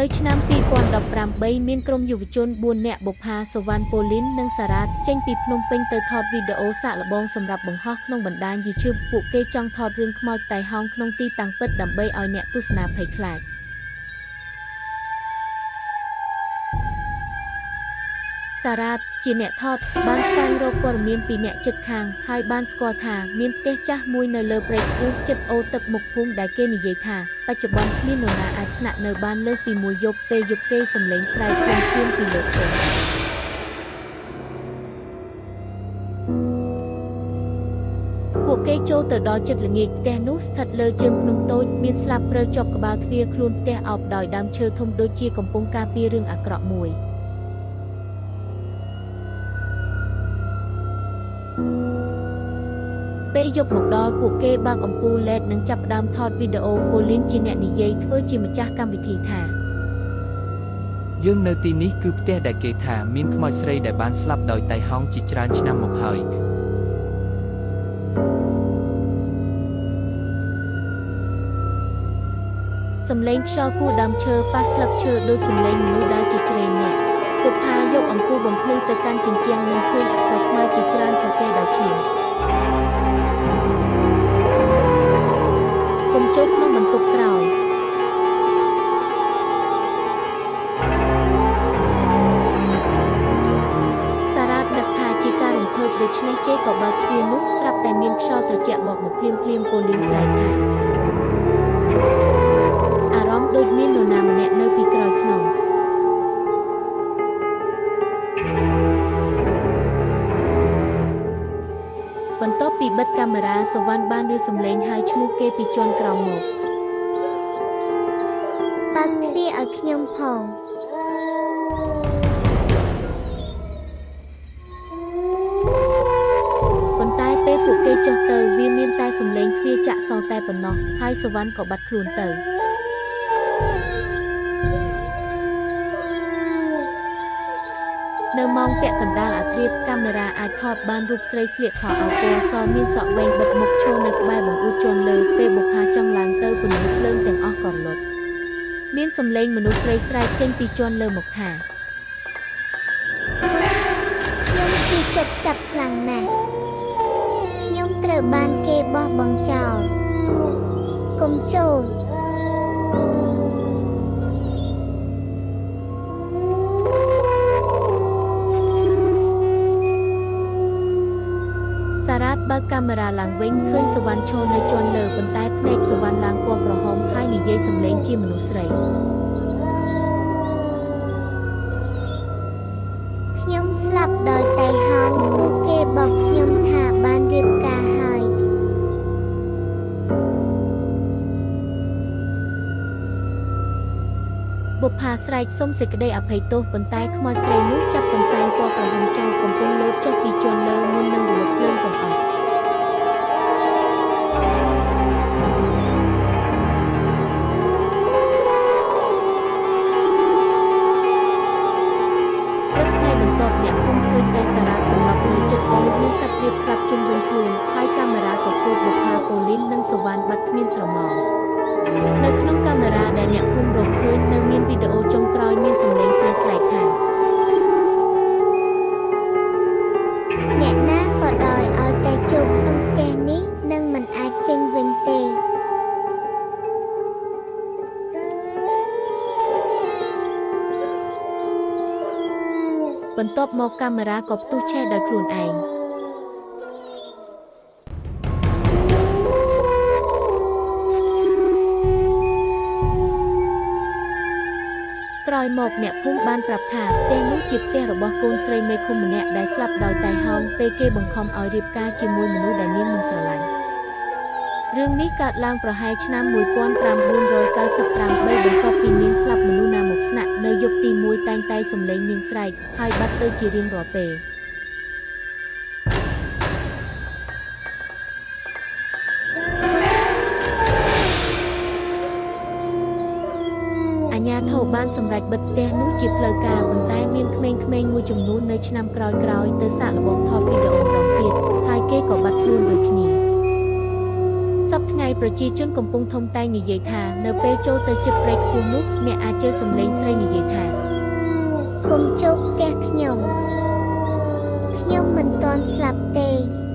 នៅឆ្នាំ2018មានក្រុមយុវជន4នាក់បុប្ផាសុវណ្ណពូលីននិងសារ៉ាតចេញពីភ្នំពេញទៅថតវីដេអូសាកល្បងសម្រាប់បង្ហោះក្នុងបណ្ដាញ YouTube ពួកគេចង់ថតរឿងខ្មោចតៃហោងក្នុងទីតាំងពិតដើម្បីឲ្យអ្នកទស្សនាភ័យខ្លាច សារ៉ាតជាអ្នកថតបានស្វែងរកព័ត៌មានពីអ្នកជិតខាងហើយបានស្គាល់ថាមានផ្ទះចាស់មួយនៅលើព្រៃខ្ពស់ជិតអូរទឹកមុខភូមិដែលគេនិយាយថាបច្ចុប្បន្នគ្មាននរណាអាចស្នាក់នៅបានលើសពីមួយយប់ពេលយប់គេសម្លេងស្រែកធំឈាមពីលើផ្ទះ ពួកគេចូលទៅដល់ជិតល្ងាចផ្ទះនោះស្ថិតលើជើងភ្នំតូចមានស្លាបព្រាវជាប់ក្បាលទ្វារខ្លួនផ្ទះអោបដោយដើមឈើធំដូចជាកំពុងការពាររឿងអាក្រក់មួយ ពេលយប់មកដល់ពួកគេបើកអំពូល LED និងចាប់ផ្ដើមថតវីដេអូពូលីនជាអ្នកនិយាយធ្វើជាម្ចាស់កម្មវិធីថា យើងនៅទីនេះគឺផ្ទះដែលគេថាមានខ្មោចស្រីដែលបានស្លាប់ដោយតៃហោងជាច្រើនឆ្នាំមកហើយ សំឡេងខ្យល់គូដើមឈើប៉ះស្លឹកឈើដូចសំឡេងមនុស្សដើរជាជ្រេងអ្នកពុប្ផាយកអំពូលបំភ្លឺទៅកាន់ជញ្ជាំងនិងឃើញអក្សរខ្មែរជាច្រើនសរសេរដោយឈាមកុំចូលក្នុងបន្ទប់ក្រោយ សារ៉ាតនឹកថាជាការរំភើបដូច្នេះគេក៏បើកទ្វារនោះស្រាប់តែមានខ្យល់ត្រជាក់បក់មកភ្លាមភ្លាមពូលីនស្រែកថាអារម្មណ៍ដូចមាននរណាម្នាក់នៅពីក្រោយខ្នង បន្ទាប់ពីបិទកាមេរ៉ាសវណ្ណបានឮសំឡេងហៅឈ្មោះគេពីជាន់ក្រោមមក បើកទ្វារឲ្យខ្ញុំផង ប៉ុន្តែពេលពួកគេចុះទៅវាមានតែសំឡេងទ្វារចាក់សោតែប៉ុណ្ណោះហើយសវណ្ណក៏បាត់ខ្លួនទៅ នៅម៉ោងពាក់កណ្ដាលអាធ្រាត្រកាមេរ៉ាអាចថតបានរូបស្រីស្លៀកខោអាវពណ៌សមានសក់វែងបិទមុខឈរនៅក្បែរបង្អួចជាន់លើពេលបុប្ផាចង់ឡើងទៅពន្លឺភ្លើងទាំងអស់ក៏រលត់មានសំឡេងមនុស្សស្រីស្រែកចេញពីជាន់លើមកថា ខ្ញុំឈឺចិត្តចាប់ខ្លាំងណាស់ខ្ញុំត្រូវបានគេបោះបង់ចោលកុំចូល សារ៉ាតបើកកាមេរ៉ាឡើងវិញឃើញសវណ្ណឈរនៅជាន់លើប៉ុន្តែភ្នែកសវណ្ណឡើងពណ៌ក្រហមហើយនិយាយសំឡេងជាមនុស្សស្រី ខ្ញុំស្លាប់ដោយតៃហោងព្រោះគេបោកខ្ញុំថាបានរៀបការហើយ បុប្ផាស្រែកសុំសេចក្តីអភ័យទោសប៉ុន្តែខ្មោចស្រីនោះចាប់កន្សែងពណ៌ក្រហមចោលកំពុងលោតចុះពីជាន់លើមុននឹងរលត់ភ្លើងទាំងអស់ ព្រឹកថ្ងៃបន្ទាប់អ្នកភូមិឃើញតែសារ៉ាតសម្លាប់នៅជិតអូរមានសត្វព្រាបស្លាប់ជុំវិញខ្លួនហើយកាមេរ៉ាក៏ខូចបុប្ផាពូលីននិងសវណ្ណបាត់គ្មានស្រមោលនៅក្នុងកាមេរ៉ាដែលអ្នកភូមិរកឃើញនៅមានវីដេអូចុងក្រោយមានសំឡេងស្រីស្រែកថា អ្នកណាក៏ដោយឲ្យតែចូលក្នុងផ្ទះនេះនឹងមិនអាចចេញវិញទេ បន្ទាប់មកកាមេរ៉ាក៏ផ្ទុះឆេះដោយខ្លួនឯង ក្រោយមកអ្នកភូមិបានប្រាប់ថាផ្ទះនោះជាផ្ទះរបស់កូនស្រីមេឃុំម្នាក់ដែលស្លាប់ដោយតៃហោងពេលគេបង្ខំឲ្យរៀបការជាមួយមនុស្សដែលនាងមិនស្រឡាញ់រឿងនេះកើតឡើងប្រហែលឆ្នាំ1998បន្ទាប់ពីនាងស្លាប់មនុស្សណាមកស្នាក់នៅយប់ទី1តែងតែសំឡេងនាងស្រែកហើយបាត់ទៅជារៀងរាល់ពេល អាជ្ញាធរបានសម្រេចបិទផ្ទះនោះជាផ្លូវការប៉ុន្តែមានក្មេងៗមួយចំនួននៅឆ្នាំក្រោយៗទៅសាកល្បងថតវីដេអូម្ដងទៀតហើយគេក៏បាត់ខ្លួនដូចគ្នា សព្វថ្ងៃប្រជាជនកំពុងធំតែងនិយាយថានៅពេលចូលទៅជិតព្រៃខ្ពស់នោះអ្នកអាចជឿសំឡេងស្រីនិយាយថា កុំចូលផ្ទះខ្ញុំខ្ញុំមិនទាន់ស្លាប់ទេ។